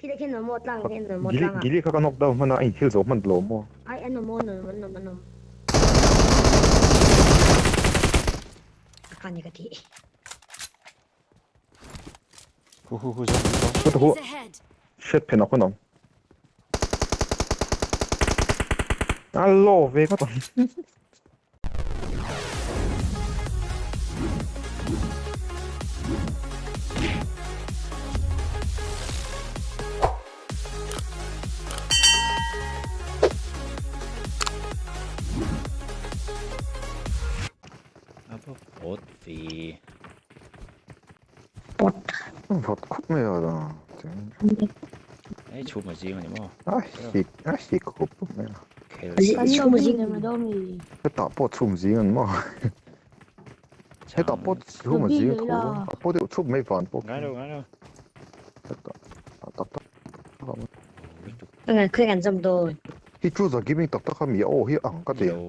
Khi khi nó một lăng khi nó một Gili lăng à. gili kha ka knock down hman a a inthil zo hman lo maw? Ai an awm an awm an awm an awm. Ka ni ka ti. Hu hu hu zawng zawng. What the hu Enemies ahead! Hriat phen a khawn awm. A law ve ngawt ang. A va vawt ve. Pot. Vawt khawp mai a la. Ei chhum a zing a ni maw? A hik a hik khawp mai a. Khel Chhum zing. Hetah pawh chhum zing an maw? Hetah pawh chhum a zing tho. A pawh deuh chhup mai van pawh. Ngai lo ngai lo. Hetah tak tak. Ngai khoi kan zam dawn. Hi chu za giving tak tak a mi a aw hi ang ka ti. Lo.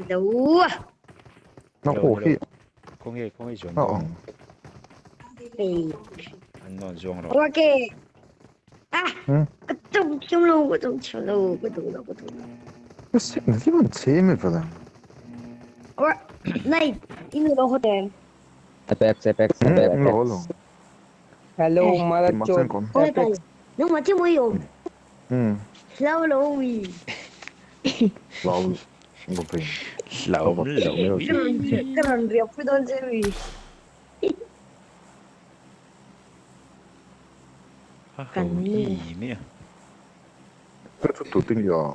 Lo. Na aw hi Khawnge khawnge zuan a dawn. ang. An nawn zuang rawh. Okay. Ah. Hmm? Ka tum thiam lo ka tum thiam lo ka tum lo ka tum lo. Ka signal hi man chhe mi vela. Or này in lo hotel. Apex, Apex, Hmm, Apex. lo lo. Hello, Eh. mother Ti chod. mak kom. Ôi bà, nhưng mà chứ mới hiểu. Hmm. Lâu lâu vì Lo lo ve. Hlauhawm lo Lo. cái lần việc với đơn chứ vì Ha Kan ho ni. i mi a. Ka chu tu ting ya.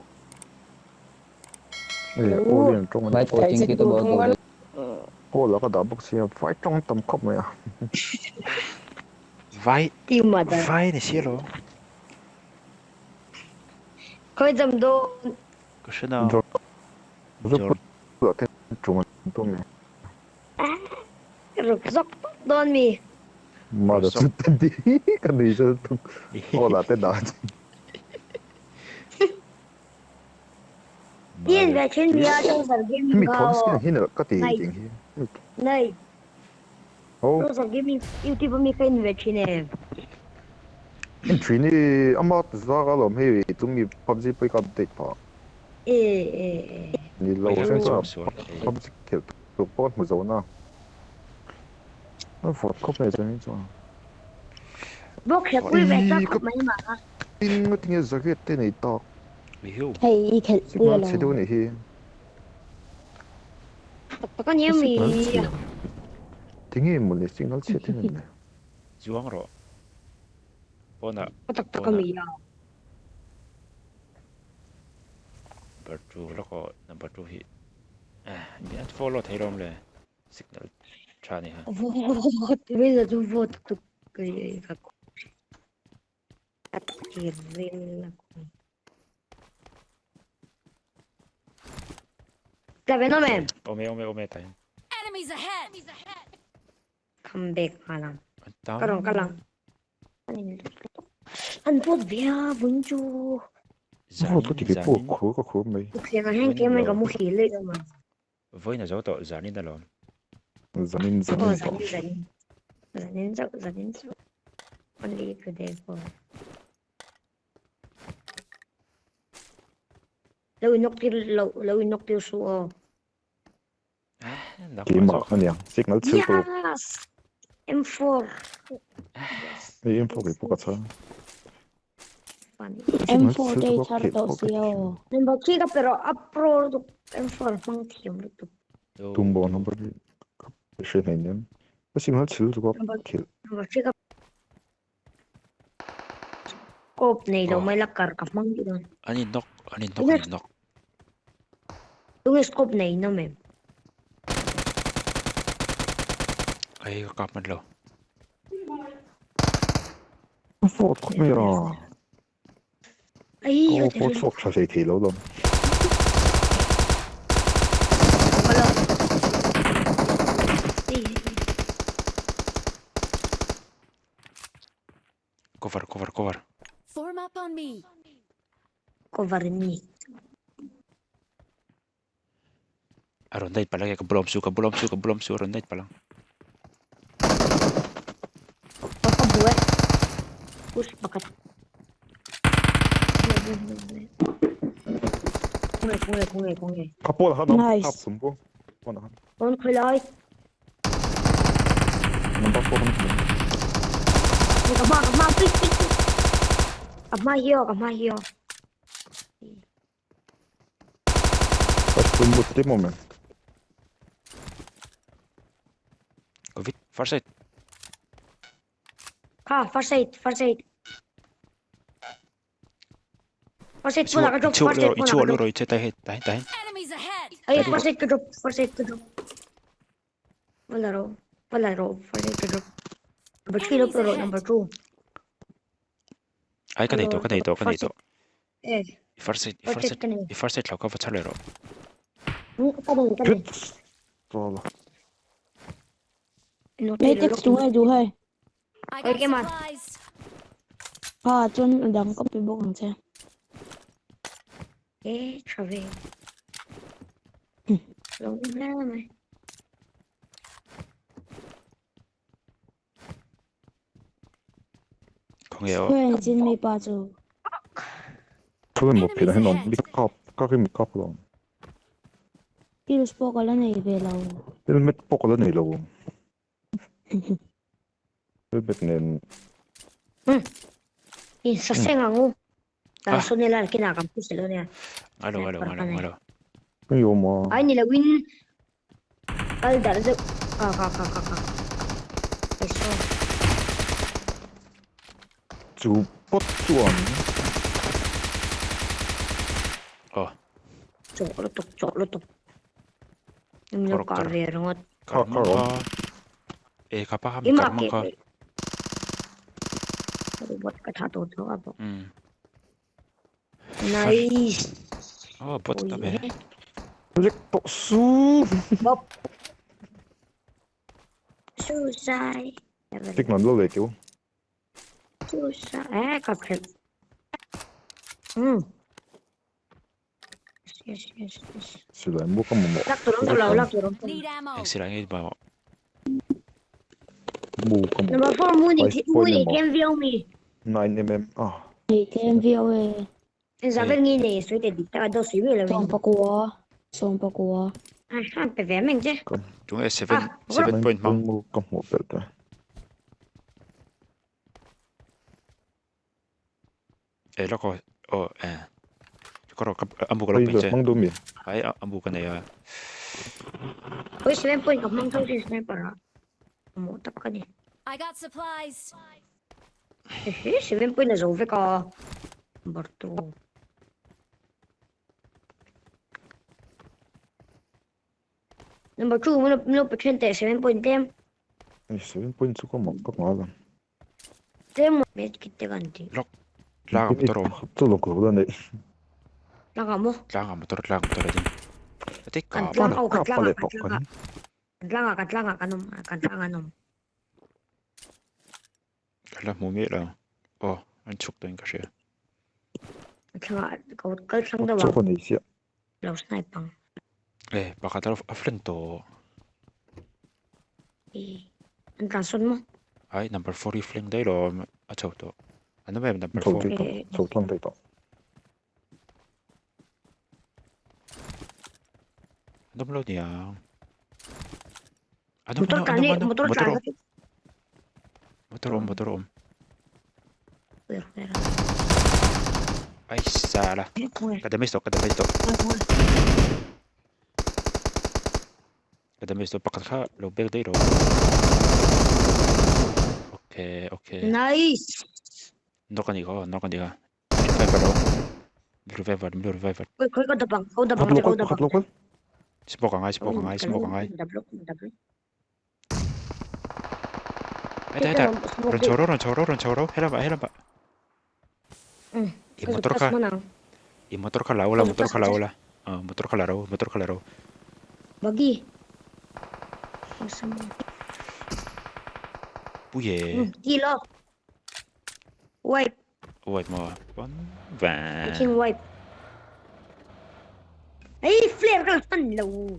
Ei, aw lian tawng Vai coaching ki to bahut ho gayi. Aw la ka dah bawk sia vai tawng tam khawp mai a. Vai tiêu mà ta. vai ni sia lo. Khơi dầm đô. Ka hre na. Jor Jor la te chung an tum ni. Rực dốc đôn mì. Ma da chu te di ka nui chu tuk. Aw la te dah. Yên về trên bia trong sân game Mi thawm skin cao. hi na ka ti Này. ting hi. Này, Aw trong sân game YouTube mi khen về trên này. in thin hi ama za ka lawm hei chu mi PUBG pawh hi ka update phah. Ê ê ê. Ni lo Oi sen chuan chuan sual. PUBG khelh tur pawh ka hmu zo na. A vawt khawp mai chuan hi chuan. Bốc hiệp quý về Ih chắc ka mấy mà. pin nga tinge jacket te nei tak. Mi hiu. Hei i khelh pui Signal alo. chhe deuh a nih hi. Có nhiều mì. Signal chhe. Tinge mawle signal chhe te nei le. Zuang rawh. Pawnah Có tập có pawnah mì à. number 2 lawk aw number 2 hi eh mi an follow thei lawm le signal tha ni ha. Bây giờ tôi vô tục cái cái cái riêng. Tại vì nó mềm. Awm e awm e awm e tah hian. Enemies ahead! Comeback mà làm. An tam. Ka rawn kal ang. An pawt ve a vun chu. Vote ka ti ve pawh Zanin khur ka khur mai. Thuthleng ah hian keimah in ka muhil leh deuh mai. Vawiin a zo tawh zanin alawm. Zanin Aw zanin tawh. zanin zanin. Zanin chauh zanin chauh. Only today for. Lo inawk tir lo lo inawk tir suh aw. Keimah a nia signal chhil tur. Yes! M4. Hei M4 kei pawh ka chhang. M4 te i chhar tawh si aw. Number 3 ka pe rawh a pro lutuk M4 hmang thiam lutuk. Tumbo number hi ka hre hlein em. Ka signal chhil chu ka khilh. Number 3 ka Scope nei lo mai la kar ka hmang tih dawn. An in knock an in knock an in knock. Tunge scope nei in awm em? Ai ka kap hman lo. Ka vote khawp mai a. Ai Ka aw pawh chhuak tha hlei thei lo lawm. Cover cover cover. Form up on me. Cover me. A rawn date palh a ka bulawm su ka bulawm su ka bulawm su a rawn date palh ang. Ka bu e. Push pakhat. Khawnge khawnge khawnge khawnge. Kha pawn ah khan awm Nice. kap thum pawh pawn ah khan. Pawn khawi lai. Number 4 kan thum. Ka hma ka hma pik pik. Ka hma hi aw ka hma hi aw. Ka thum but te moment. Covid first aid. Kha first aid first aid. First aid pula ka drop first aid pula ka drop. Roi che tai he tai tai. Enemies ahead. Ay first aid ka drop first aid ka drop. Wala ro wala ro first aid ka drop. Number 3 lo pro number 2. Ai ka nei to ka nei to ka nei to. Eh. First aid first aid first aid lo ka va chale ro. Ka nei ka nei. Tala. Nei text tu nge duh hei. I got Okay, man. supplies. Kha chuan a dang ka pe bawk ang che. Eh, tha ve. Lo hle mai. Khawnge aw. Khawi chin mi pa chu. Khawi maw phel ah hian awm mi kap ka rim kap lo. Pills pawh ka la nei ve lo. Helmet pawh ka la nei lo. Helmet nen. In sa seng ang u. Ta sawn ila kinah kan pu selo nia. Alo alo alo alo. Ka awm a. Ai ni lo in kal darh zeuh ka ka ka ka ka. I saw. Chu pawt chuan. Aw. Chawh lutuk chawh lutuk. Eng lo kah ve ringawt. Kha kha rawh. E kha pa kha mi kar mang kha. Robot ka tha tawh tho a bawk. Nice. Oh bot ta ve. Lek tawh su. Bop. Suicide. Signal lo leh keu. Suicide. Eh ka khrep. Hmm. Yes, yes, yes. Silai mu ka mamawh. Lak tur awm tawh lo, lak tur awm tawh lo. Need ammo. Eng silai nge mamawh? Mu ka mamawh. Number 4 mu ni Five mu point ni mamawh. tlem viau mi. 9 mm ah. Nei tlem viau e. Zavel nge nei sawi te dik tak a dawt sawi miah lo in. Sawmpakua, sawmpakua. A hran pe ve meng che. Tunge 7 7 point hmang. Mu ka hmuh belh ta. E lawk aw aw e ka rawh ka a bu ka lo pe che Hmang duh mi? Ai a bu ka nei a. Oi seven point ka hmang tho sin sniper ah mamawh tak ka ni. I got supplies. Ehe seven point a zo vek a number 2. Number 2 min lo pe then teh 7 point tlem. 7 point chu ka mak ka nghal ang. Tlem med kit te kan ti. Lawk tlang ah motor a awm. Chu lawk lo la neih. Tlang ah maw? Tlang ah motor tlang motor a ding. A ti Kan kap tlang a. au kan tlang ah kan Kap tlang ah kan tlang ah kan tlang ah kan awm kan tlang ah an awm. Ka la hmu miah lo. Aw an chhuk tawhin ka hria. Thlang ah kal thlang deuh Chaw ang. ka nei chiah. Lo snipe ang. E pakhat a flank tawh. E an tlan sawn maw? Ai number 4 hi flank daih lo a chho tawh. An awm em number 4? Chho tlang daih tawh. An awm lo niang. An awm Motor an tlan awm ni an awm motor motor tlan awm. ka ti. Motor awm motor awm. Where where. Ai sala. Ka damage tawh ka damage tawh. Ka damage tawh pakhat kha lo bek daih rawh. Okay okay. Nice. Knock a nih kha aw knock a nih kha. Reviver lo. Reviver min lo reviver. Oi khoi ka dabang kau dabang Pakhat che kau local pakhat dabang. local. Smoke a ngai smoke a ngai smoke a ngai. Dablo dablo. Heta heta rawn chho rawh rawn chho rawh rawn chho rawh helamah helamah. I motor kha i motor kha la ula motor kha la ula motor kha la ro motor kha la ro. Buggy. Puye. Kill off. Wipe. Wipe maw pawn van. King wipe. Ei flare ka la hman lo.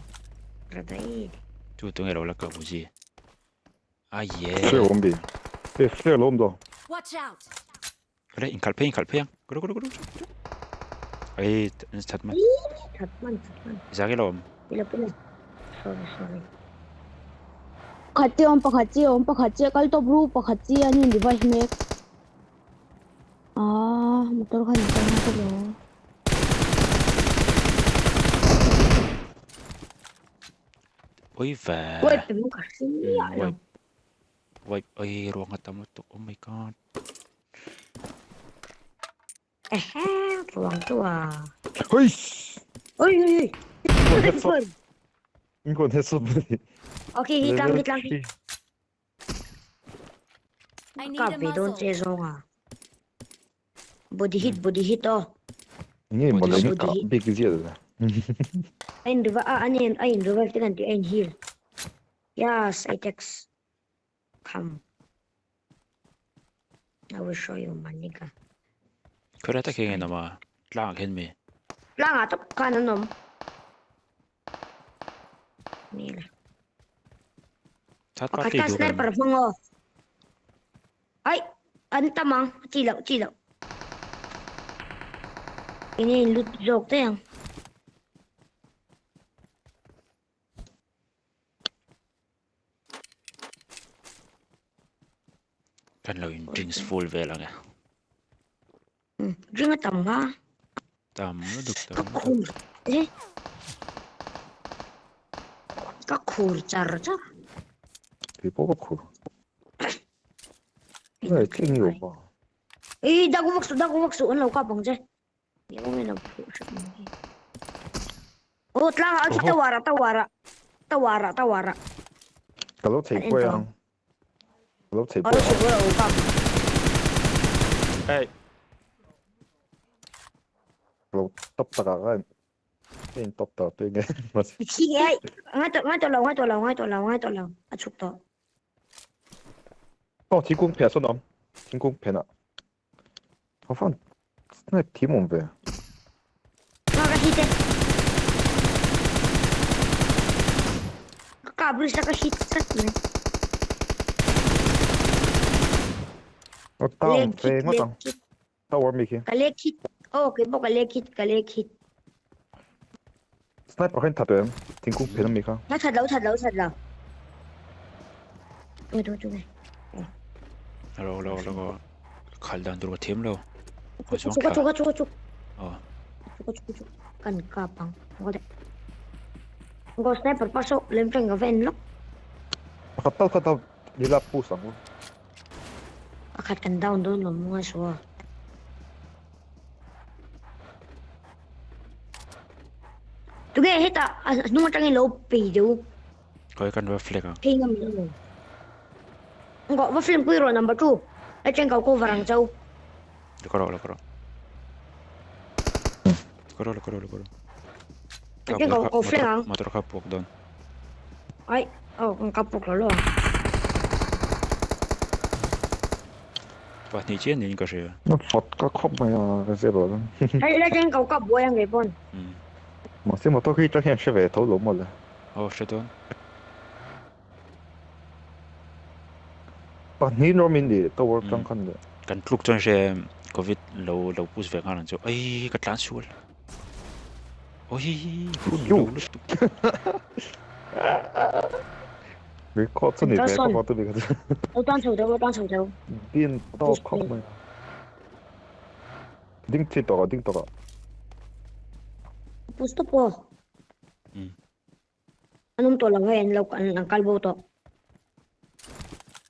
Radai. Chu tu nge lo la ka buzi. Ai ye. Flare awm bi. E flare lo awm daw. Watch out. Kale inkhalh phei inkhalh phei ang. Kulu kulu kulu. Ei that man. That man that man. Zaki lo awm. Pila pila. Sorry sorry. Pakhat chiah awm pakhat chiah awm pakhat chiah kal tawp ru pakhat chiah an in device mek. Ah motor khan an kal nasa lo. Oi ve. Wipe pe ka hria lo. Wipe. Wipe oi ruang a tam lutuk oh my god. Ehe ruang chu a. Hoi! Oi oi oi. Headshot. In kon headshot ni. Okay hi tlang hi tlang. I need Ka a ve dawn che muzzle. zawng a. Body hit body hit aw. Nge mo le Body ka hit. big zia da. A in revive a an in a in revive te kan ti a in heal. Yes, I text. Come. I will show you my nigga. Khawilai tak hi nge an awm a? Tlangah khian mi? Tlangah tak khan an awm. Nila. Third Pakhat party khan duh sniper hmang aw. Ai, an tam ang. Chi loh, chi loh. Enge in lut zawk daih ang. Kan lo in drinks full vel ang e. Drink a tam nga. Tam lutuk tam. Ka khur. Eh. Ka khur char char. Kei pawh ka khur. Ngai tling lo ba. Ê, đau vắc su, đau vắc su, anh lâu qua bằng chứ. Nhớ nghe là phụ sự. Ô, tlang ở tawara, tawara. Tawara, tawara. Ka lo thei kuai ang. Ka lo thei Ở kuai đó ang. sụp ở cặp. Hey. Ka lo top takah khan ka in top ta tui nge. Khi ấy, ngay tụi ngay tụi lâu, ngay tụi lâu, ngay tụi lâu, ngay tụi lâu. À chụp tao. Aw thingkung phenah sawn a awm. Thingkung phenah. Aw fan snipe thim awm ve. Nga ka hit e. Ka kap ri sa ka hit tlat mai. Aw town ve ngawt ang. Tower mi khi. Ka lek hit. Aw kei pawh ka lek hit ka lek hit. Sniper kha in that em? Thingkung phen ami kha. Nga that lo that lo that lo. Tui tui tui. Alo alo alo. Khal dan tur ka thiam lo. Aw chuang Chuka thla. chuka chuka chuk. Aw. Chuka chuka chuk. Kan kap ang. Go sniper paso lem tang ka ven lok. Pakhat tal kha ta lila push ang u. Pakhat kan down dawn lo maw ngai suh a. Tunge hetah a hnung atangin lo pei deuh. Khawi kan va flag ang. Phei ngam lo. Ngawh va film pui rawh number 2. Atang kau cover ang chau. Lo ka rawh lo ka rawh. Lo ka rawh lo ka rawh lo ka rawh. Atang kau kau flag ang. Motor kha puak dawn. Ai, oh kan ka puak lo lo ang. Pahnih chiah niin ka hria. Na fat ka khawp mai a ka zep lo dawn. Hei la tang kau ka buai ang ngei pawn. Mahse motor khi tang hian hre ve tho lo maw le. Aw hre dawn. Pahnih rawm in nih tower tang khan le. Kan tluk chuan hre covid lo lo push ve nghal ang chu ai ka tlan sual oi hun lo lutuk. Record chu ni ve ka va tu ni ka chu. Lo tan chho deuh lo tan chho deuh. Din tawp khawp mai. Ding thi tawh ah ding tawh ah. Push tawp aw. An awm tawh lo hei an lo an kal bo tawh.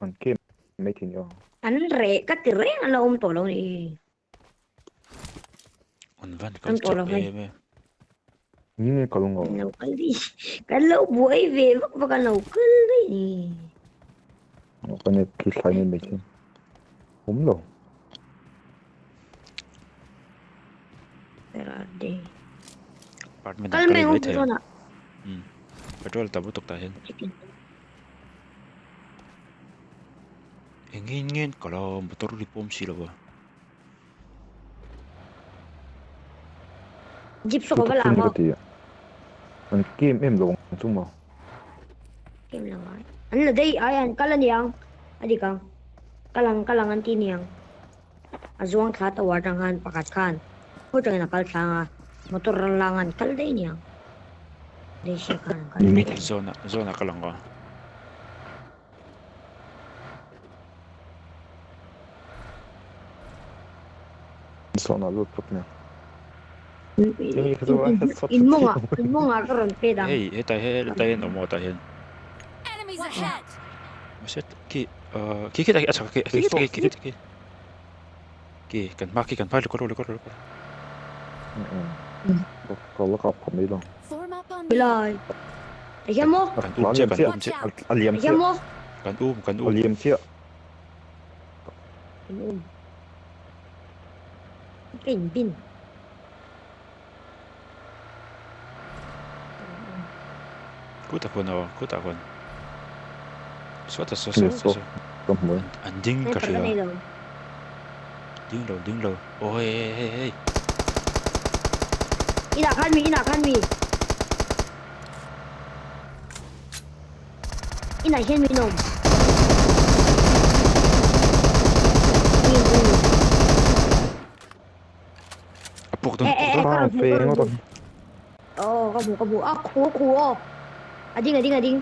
An game mai thei nia. An reh ka ti reng an lo awm tawh lo ni. An van kal chak em em. Ni nge kal ngawh. An lo kal daih. Kan lo buai ve vak vak an lo kal daih ni. Ka net khi thlai mai mai thei. Awm lo. Apartment Kal ah mai kal ang mai thei. petrol ah. Petrol tam lutuk tah hian. Eng nge nge an kal a motor ri pawm si lo a. Jeep saw ka va lam a. An game em lo ang chu maw. Game lo ai. An la daih ai an kal aniang. A dik ang. Kal ang kal ang an ti niang. A zuang thla tower atang khan pakhat khan khaw tangin a kal thlang a, motor rawn lang an kal daih aniang. Daisy khan an kal daih. Zone ah zone ah kal ang aw. Zone ah lut phawt nia. In mawngah in mawngah ka rawn pet ang. Hei hetah hian hetah hian awm aw tah hian. Enemies ahead! Mahse khi ahh khi khitah khi a chhak khi khi khi khi khi khi kan hma khi kan hma lukawr lukawr lukawr. Ka la kap khawp mai lo. Form up on me. Helai. Tihian maw? Kan um chiah kan um chiah. A liam Tihian chiah. maw? Kan um kan A um. liam chiah. Kan um. Ka inbin. Kutah khuan aw kutah khuan. Sawtah saw saw saw. Ka hmu e. An ding ka hria. Ding lo ding lo. Aw hei hei hei hei. Inah khan mi inah khan mi. Inah hian min awm. A puk dawn puk dawn. Ka rawn hmu ka rawn hmu. Aw ka hmu ka hmu a khu a khu aw. A ding a ding a ding.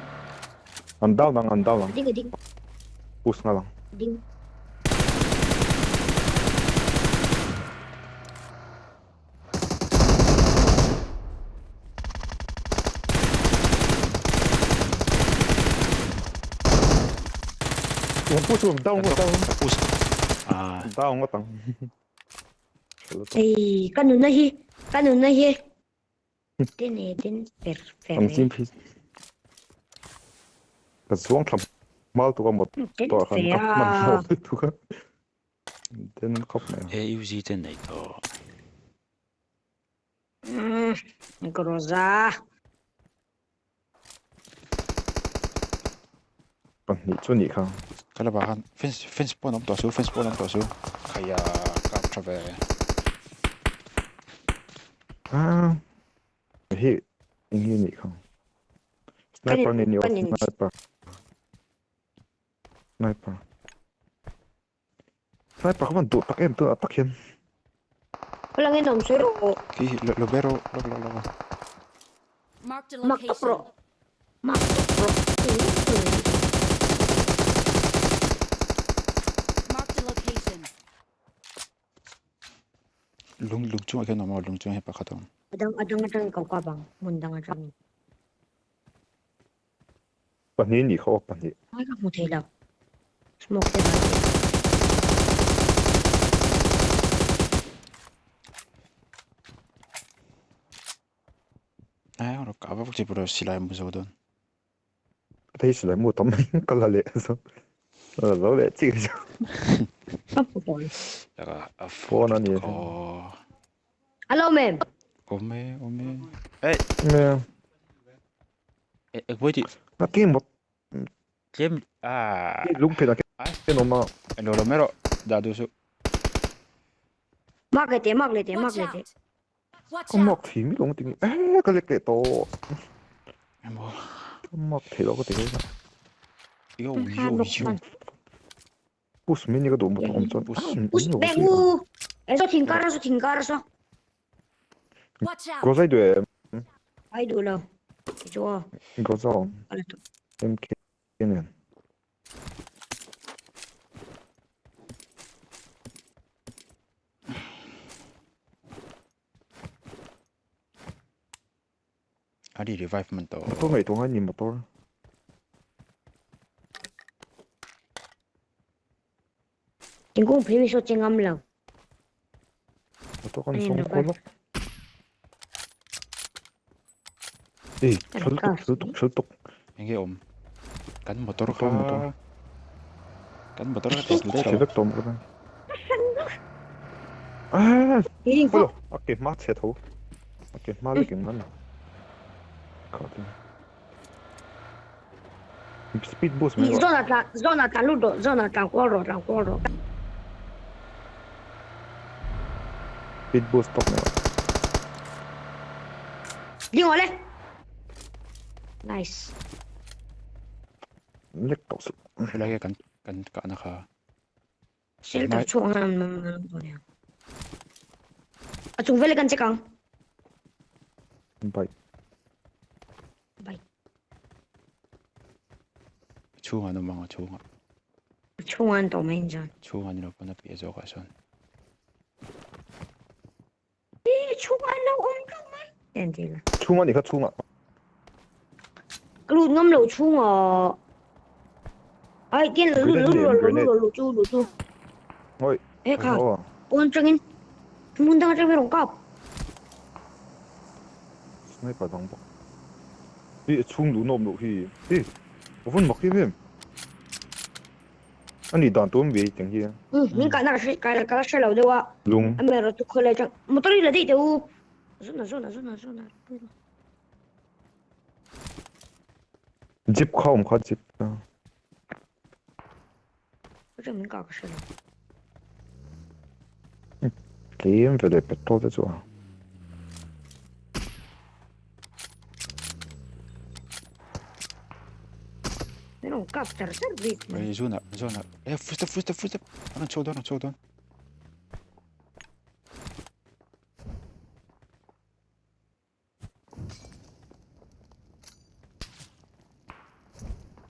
An down ang an down ang. A ding a ding. Push nghal ang. Ding. An push ang down ngawt ang. Push. Ah. Down ngawt ang. Ei ka nunna hi ka nunna hi tin e tin per fer An sim phi. Ka zuang thla mal tu ka mot to khan ka man mo tu ka. Den khop mai. AUG te nei tawh. Groza. Pahnih chu nih kha. Ka la bah khan fence fence pawn awm tawh su fence pawn awm tawh su. Khaia kap tha ve. Ah hi eng hi nih kha. Sniper ni ni aw sniper. Sniper. Sniper kha van duh tak em tunah tak hian. Hawla nge nawm sawi rawh. Khi lo lo be rawh lo lo lo. Marked a Mak tawp location. rawh. Mak tawp rawh. Marked a location. Lung lung chungah khian awm a lung chungah hian pakhat a awm. A dang a dang atangin ka kap ang hmun dang atangin. Pahnih nih kha aw pahnih. Ai ka hmu thei lo. Smoke te vai te. Ai ro ka va chi pura silai mu zo don. Thei silai mu tam ka la leh zo. La zo leh chi zo. Ka hmu tawh lo. Laka a Phone a ni. Oh. Hello ma'am. Awm e awm e. Ei. Me. E e wait. Na ki mot. Tlem ah. Lung phet a ke no ma. Lo lo mero da du su. Mak le te mak le te mak Watch le te. out! Watch Ka out! mak thei mi lo ting. Eh ka lek leh tawh. Emo. Ka mak thei lo ka ti kai. Yo yo yo. Push min ka duh mut awm chuan. Push. Push bang u. E so thing kar so thing kar so. Watch out! Gozai duh em. Ai duh lo. Chu aw. Goza awm. MK nen. A ri revive man tawh. Motor ngaihtuah ngai ni motor. Thingkung phei mi saw che ngam lo. Motor kan sawng khawl lawk. Ei, thal tuk, thal tuk, thal tuk. Enge awm? Kan motor kha. Kan motor kha teh Chhe vek tawh ka Ah! Hello, a ke hma chhe tho. A ke hma lek eng an. Kha tin. Speed boost mai rawh. Zona tlan, zona tlan lut rawh, zona tlan kual rawh, tlan kual rawh. Speed boost tawk mai rawh. Ding awle. Nice. Lek tawh suh. Helai hi kan kan kahna kha. Shelter chhuak ang a chung vel kan check ang. Bye. Bye. Chhungah an awm ang a chhungah. Chhungah an tawh mai in chuan. Chhungah ni lo pawn a piah zawkah sawn. E chhungah an lo awm tlat mai. En ti la. Chhungah ni kha chhungah. Ka lut ngam lo chhungah. Ai tian lo lut lo lut lo lut lo chu lu chu. Oi. E kha. Pawn tangin hmun dang atang rawn kap. Sniper dang bawk. I chhung duh nawm loh hi. I vun mak em em. Ani dan tum ve tiang hi. Min kahna ka hre ka la hre lo deuh a. Lung. A mero chu khawlai tang motor hi la daih teh u. Zuna zuna zuna zuna. Jeep kha awm kha jeep. Ka min kah ka hre lo. Tlem ve leh petrol te chu a. Min rawn kap char char bik. Ei zuna zuna e full step full step full step a rawn chho dawn a rawn chho dawn.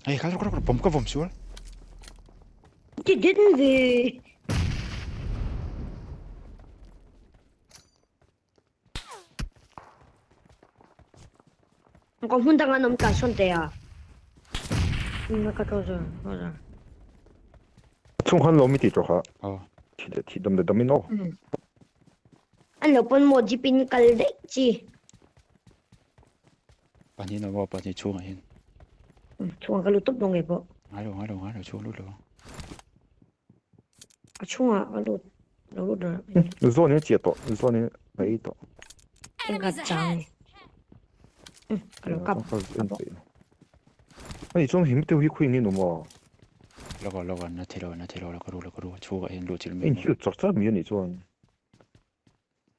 Hei kal rawh kal rawh bawm ka vawm sual. Ti din ve. Ka hmun dang an awm tlan sawn teh a. Ka to zo zo. Chung khan lo mi ti tawh kha. Aw. Thi thi dam da dam in aw. An lo pawn maw jeep in kal daih chi. Pahnih an awm a, pahnih chhungah hian. Chhungah ka lut tawp dawn ngei pawh. Ngai lo, ngai lo, ngai lo, chhung lut lo. A chhungah ka lut, lo lut lo. Zawn in a chiah tawh, zawn in a ei tawh. Eng ka chang ni. Ka lo kap. Ani chuan him teuh hi khawi nge an awm a? Lawk a, lawk a, na thei lo, na thei lo, la ka ru, la ka ru, chhungah hian luh chilh mai. In hill chak chak mai a nih chuan.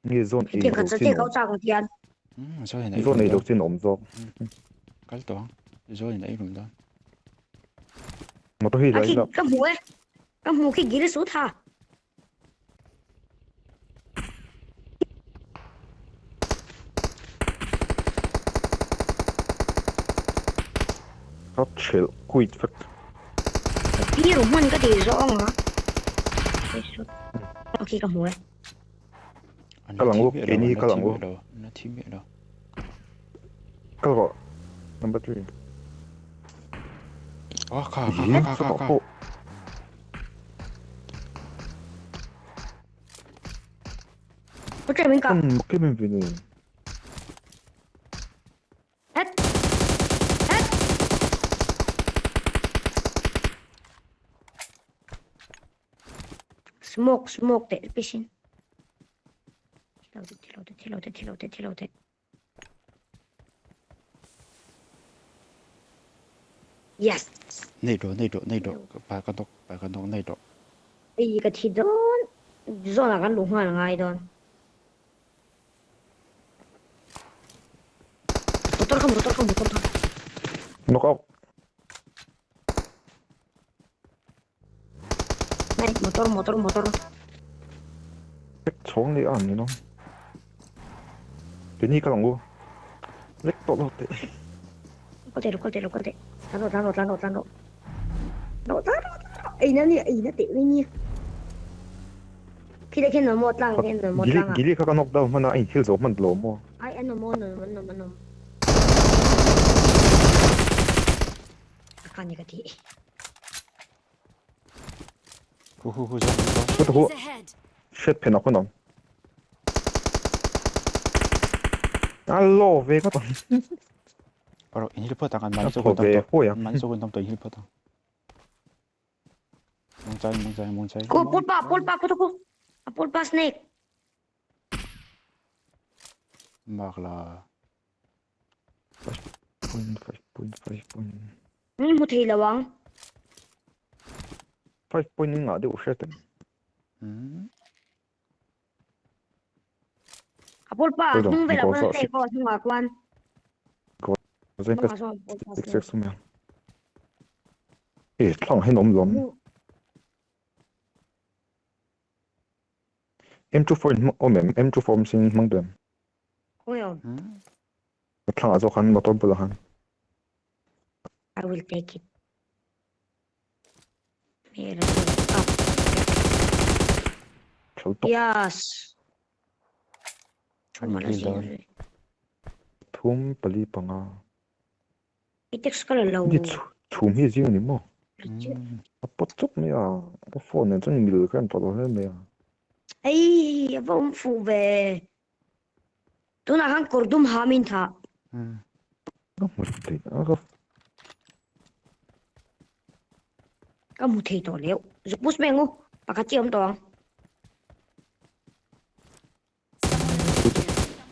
Nge zawn ei Hetiang lo khat chin te kau awm. chak ang tian. Zawn in ei Zawn ei lo chin awm zawk. Kal tawh ang. Zawn in ei lum dawn. Motor hi A la khi ila. ka hmu e. Ka hmu khi gil su tha. Ka threlh quit vek. Pi ru hman ka ti zawng a. Ok ka hmu e. Kal ang u, keini hi kal ang u. An la thi miah lo. Kal rawh. Number 3. Oh, kha kha kha kha kha. Có trời mình cả. Cái mình vì này. Hết. Hết. Smoke, smoke teh pishin. Thilo te, thilo te, thilo te, thilo te. Yes. Nei rawh, nei rawh, nei rawh. Pa ka nawk, pa ka nawk nei rawh. Hei ka thi dawn. Zawnah kan luh nghal ngai dawn. Motor kha, motor kha, motor kha. Knock out. Này, motor, motor, motor. Chhawng leh a ni lo. Keini kal ang u. Lek tawh lo teh. Kal teh rawh, kal teh rawh, kal teh. Tlan rawh, tlan rawh, tlan rawh, tlan rawh. Rawh, tlan rawh, tlan rawh. Eina nia, eina teh mai nia. Khi te khian an awm tlang khian an awm tlang a. Gili kha ka knock down hman a, a inthil zo hman lo maw? Ai, an awm, an awm, an awm, an awm. A ka ni ka ti. Hu hu hu zawk zawk. Hu hu. Enemies ahead! Hriat phen ah khawn awm. A law ve ngawt ang. Rawh in hil phawt ang an mahni A zawk thaw in tam ve tawh. huai ang. An mahni zawk in tam tawh in hil phawt ang. Mungchai mungchai mungchai. Ku pulpa pulpa ku ku. A pulpa snake. Mak la. 5.5 point 5 point. Min hmu thei lo ang. 5 point in ngah deuh hriat em. A pulpa a hnung velah pawn a snake pawh a hnungah khuan. Hnungah sawn pulpa snake. E thlang hian awm lawm. M24 in awm em? M24 awm sin hmang duh em? Khawnge awm? Ka thlangah zawk khan motor bulah khan. I will take it. Hmel a chu up. Thal tawk. Yes. Ani Thumala heal zing dawn. zui. Thum pali panga. I text ka la lo. Ni chhum hi zing ni maw? A pawt chawp mai a. Ka phone nen chuan mil ka en tawh lo hle mai a. Ei, a va awm fuh ve. Tunah khan kawr dum ha min thah. Ka hmu thei a ka. Ka hmu thei tawh leu. Zuk push mai ang u. Pakhat chi awm tawh ang.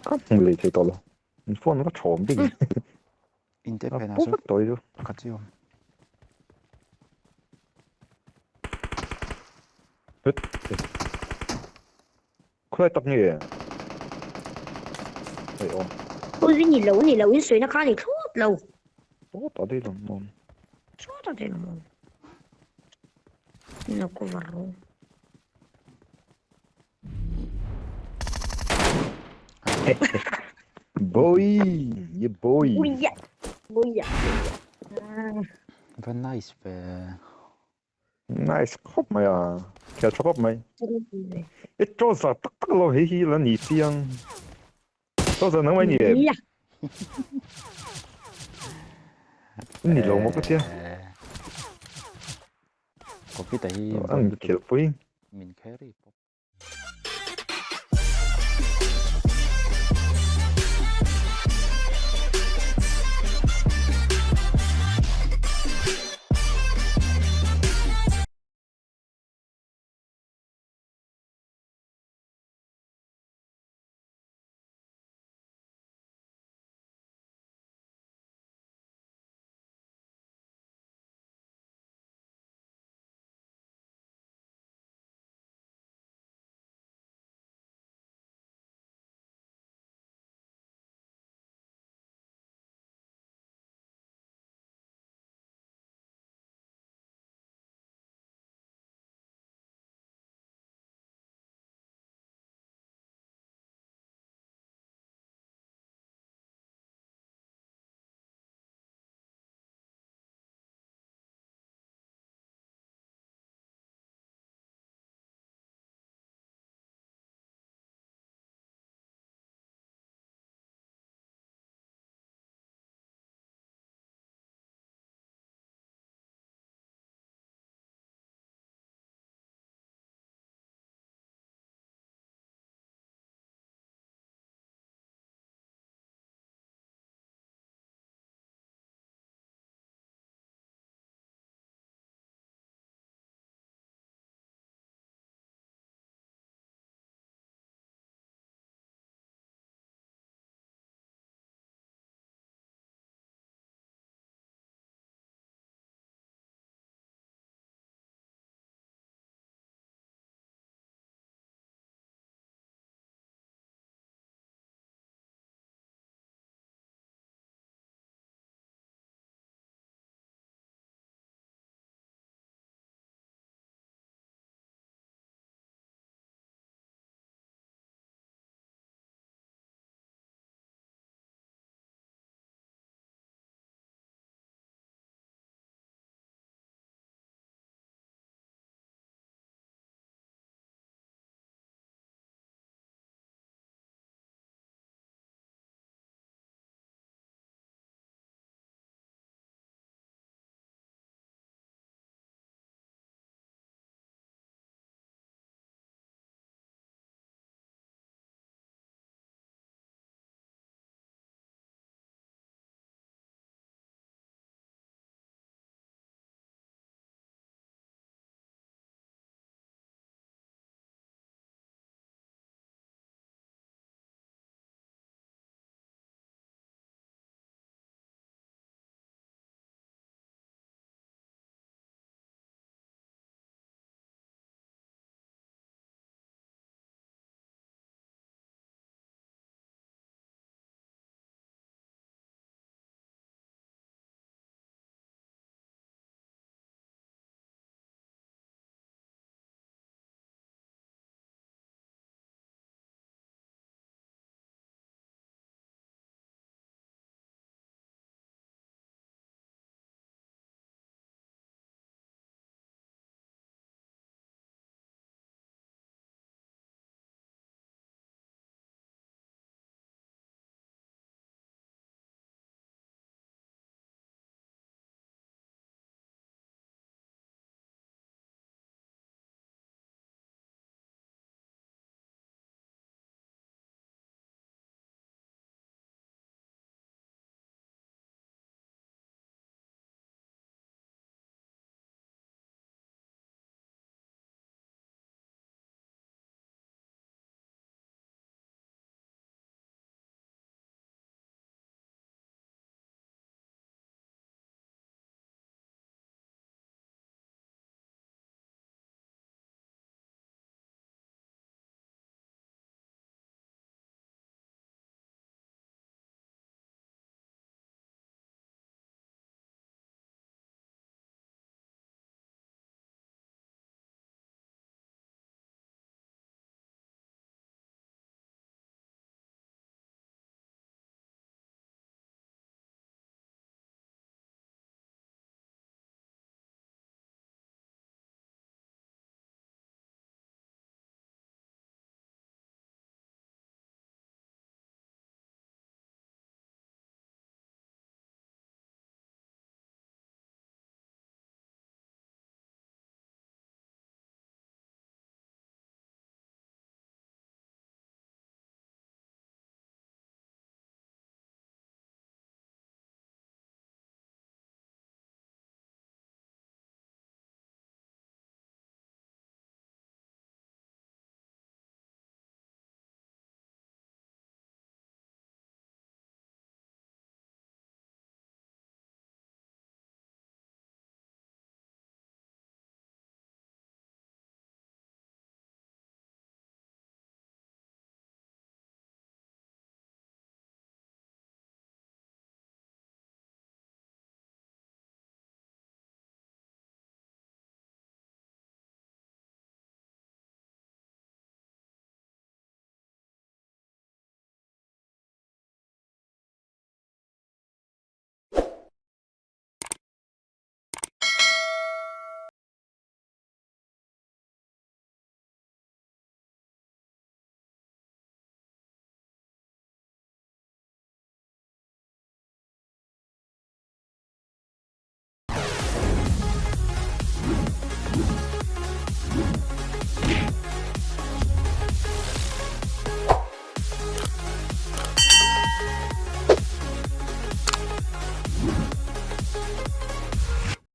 Ka hmu leh thei tawh lo. In phone va thawm bik. In te phen a chu. Tawi chu. Pakhat chi awm. Khawlai tak nge? Hei awm. Ui ni lo ni lo in sawi na kha ni thlawt lo. Thlawt a dei lo maw? Thlawt a dei lo maw? Ni lo cover ru. Boy, ye boy. Uia, uia. Va nice ve. Nice khawp mai a, khel tha khawp mai. I trouser tak tak lo hei hi la ni chiang. Trouser nang mai ni em? Ni lo maw ka tia. Computer hi An khelpui. Min carry pawh.